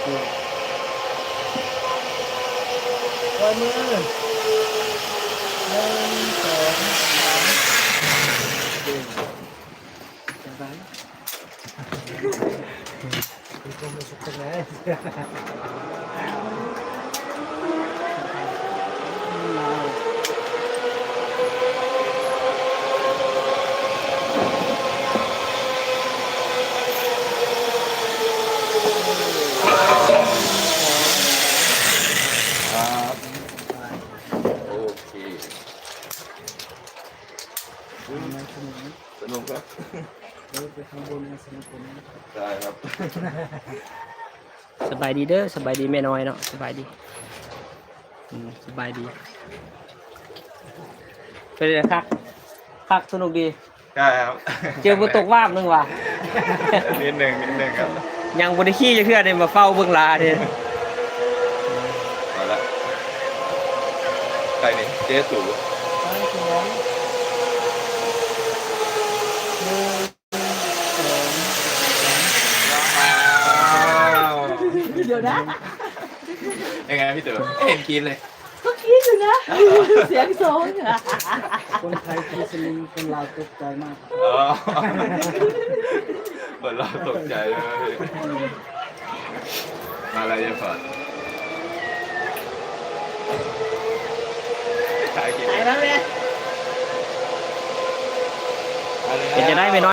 ປລ່ອຍມື ໜຶ່ງ ສອງ ສາມ ເກັ່ງ ຈັງໃດ? ມີຄວາມຮູ້ສຶກຈັ່ງໃດ? ໂອເຄ ສະໜຸກ ສະໜຸກ ສະໜຸກຄັບ ເດີນໄປຂ້າງບົນ ສະໜຸກກວ່ານີ້ ໄດ້ຄັບ. ສະບາຍດີເດີ ສະບາຍດີແມ່ນ້ອຍເນາະ ສະບາຍດີ ອືມ ສະບາຍດີ ເປັນໄງ ຄັກ ຄັກ ສະໜຸກດີ ໃຊ່ຄັບ ເຈີຜູ້ຕົກວາບໜຶ່ງວ່າ ນິດໜຶ່ງ ນິດໜຶ່ງຄັບ ຍັງບໍ່ໄດ້ຂີ່ຈັກເທື່ອເດ້ ມາເຝົ້າເບິ່ງລາເດ້ ມາລະ ໃກ້ນີ້ ເຈສູ ໄປສວນ ໜຶ່ງ ສອງ ສາມ ວ້າວ ດຽວນະ ຍັງໄງພີ່ເຕີ? ເຫັນກິນເລີຍ ກໍກິນຢູ່ນະ ສຽງສອງ ຄົນໄທກິນສະລິງ ຄົນລາວຕົກໃຈມາກ ອໍ ຄົນລາວຕົກໃຈເລີຍ ມາລາຍາພອນ ຖ່າຍກິນ ຖ່າຍມາແມ່ ເປັນຈັ່ງໃດແມ່ນ້ອຍ?